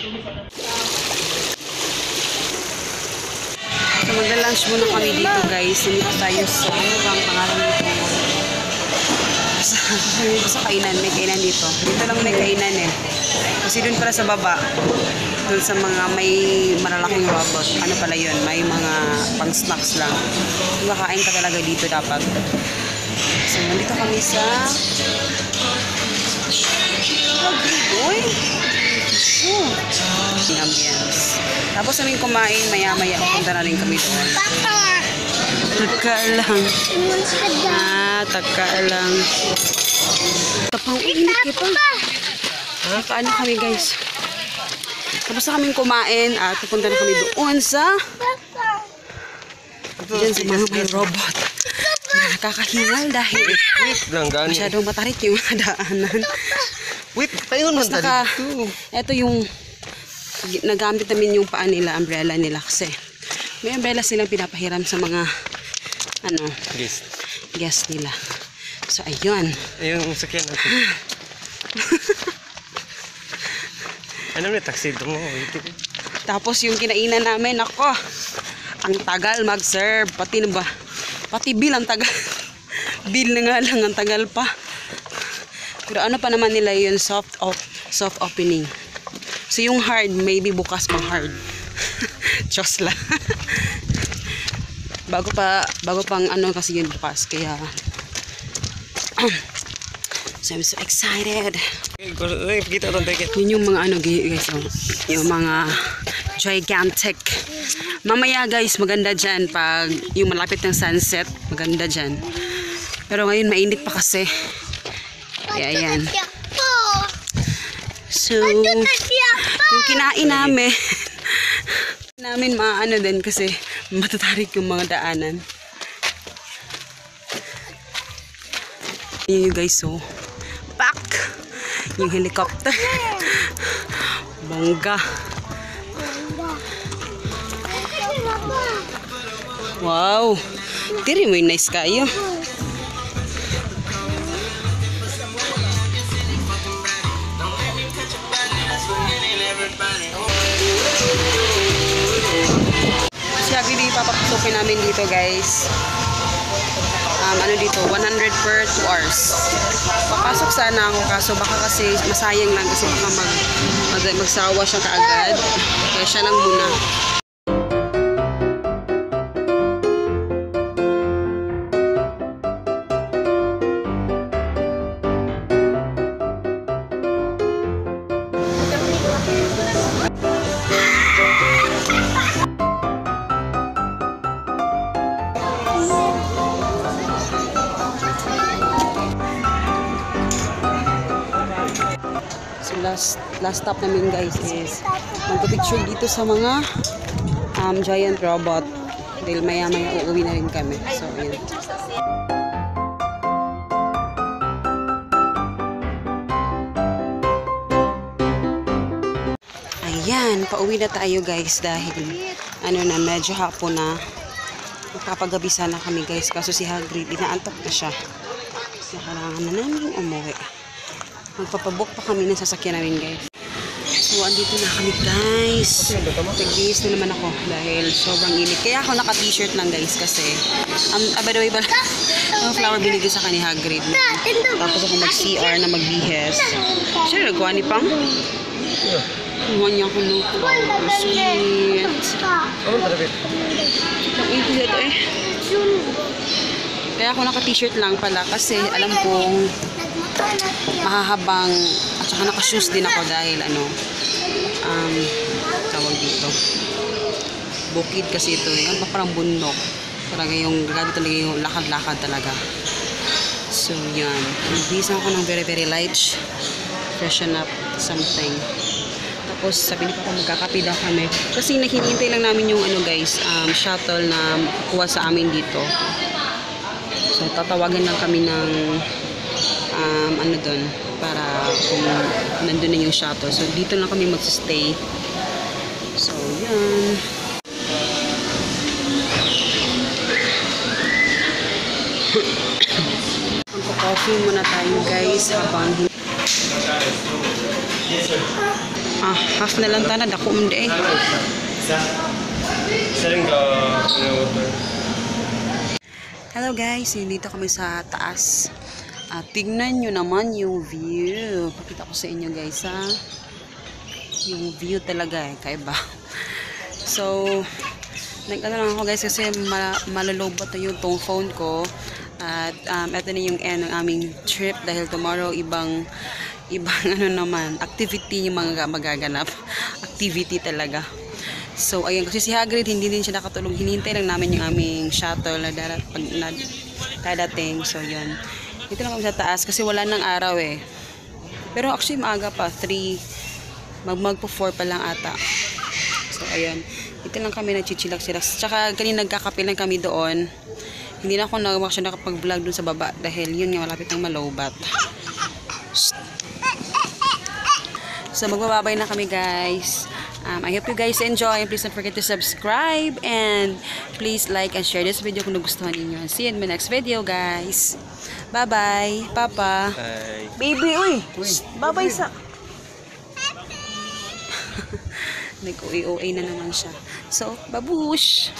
So magla-lunch muna kami dito guys. Dito tayo sa ano bang pangalan dito? Sa kainan, may kainan dito. Dito lang may kainan eh. Kasi dun pala sa baba, dun sa mga may malalaking robot, ano pala yun, may mga pang snacks lang. Makain ka talaga dito dapat. So nandito kami sa Uy! Yung ambience. Tapos namin kumain, maya-maya punta na rin kami doon. Taka lang. Taka lang. Tapang init ito. Kaano kami guys. Tapos na kami kumain at pupunta na kami doon sa dyan sa mga may robot. Nakakahingal dahil masyadong matarik yung daanan. Wait, payon man dito. Ito yung nagamit namin yung paa nila, umbrella nila kasi may umbrella silang pinapahiram sa mga ano, guest nila. So ayun. Yung sakyan natin. Ano na taxi mo? Tapos yung kinainan namin, ako, ang tagal mag-serve. Pati na ba? Pati bill ang tagal. Bill na nga lang ang tagal pa. Pero ano pa naman nila yun, soft opening. So yung hard, maybe bukas pang hard. Diyos lang. bago pang ano kasi yun bukas. Kaya, so I'm so excited. Yun yung mga ano guys, yung mga gigantic. Mamaya guys, maganda dyan pag yung malapit ng sunset, maganda dyan. Pero ngayon mainit pa kasi. Kaya yan. So, yung kinain namin maano din kasi matatarik yung mga daanan. Yun guys, so back yung helicopter. Bongga. Wow, diri mo yung nice kayo. Papapasukin namin dito guys, ano dito 100 per 2 hours. Papasok sana ako kaso baka kasi masayang lang kasi baka magsawa siya kaagad, kaya siya lang muna. Last stop namin guys is magpapicture dito sa mga giant robot dahil maya uuwi na rin kami. So yun. Ayan, pauwi na tayo guys dahil ano na, medyo hapon na. Magpapagabi sana kami guys kaso si Hagrid inaantok na siya. Kailangan na namin umuwi. Magpapabook pa kami ng sasakyan namin guys. So andito na kami guys. Nagbihis na naman ako dahil sobrang init. Kaya ako naka t-shirt lang guys kasi by the way pala ang flower binigay sa kanya Hagrid. Tapos ako mag-CR na magbihis. Siya nagkuha ni Pang. Kuha niya ako ng flower. Sweet. Ang init ito eh. Kaya ako naka t-shirt lang pala kasi alam kong mahahabang at saka naka-shoes din ako dahil ano tawag dito bukid kasi ito eh. Parang bundok talaga yung lakad-lakad talaga. So yan, nagbihis ako ng very light, freshen up something. Tapos sabi ni Papa magkakape daw kami kasi hinihintay lang namin yung ano guys, shuttle na kuha sa amin dito. So tatawagan lang kami ng ano doon para kung nandun na yung shuttle. So dito lang kami mag-stay. So yan. Magpo-coffee muna tayo guys habang Half na lang tanan. Dako hindi eh. Isa rin ka, water. Hello guys, dito kami sa taas. Tignan nyo naman yung view. Pakita ko sa inyo guys ha. Yung view talaga eh, kaiba. So, nag-ano lang ako guys kasi malalobot na yung tong phone ko. At ito na yung end ng aming trip dahil tomorrow ibang ano naman, activity yung mga magaganap. Activity talaga. So, ayun, kasi si Hagrid hindi din siya nakatulog. Hinintay lang namin yung aming shuttle na dadating. So, yun. Dito lang kami sa taas kasi wala nang araw eh. Pero actually maaga pa, 3, magpo 4 pa lang ata. So, ayun. Dito lang kami nagchichilak-silak. Tsaka kanina nagkakape lang kami doon. Hindi na ako nakapag-vlog doon sa baba dahil yun nga malapit ang malobat. So, magbababay na kami guys. I hope you guys enjoy. Please don't forget to subscribe and please like and share this video kung nagustuhan niyo. See you in my next video guys. Bye-bye. Papa. Bye. Baby, uy. Bye-bye sa... Nag-OA na naman siya. So, babush!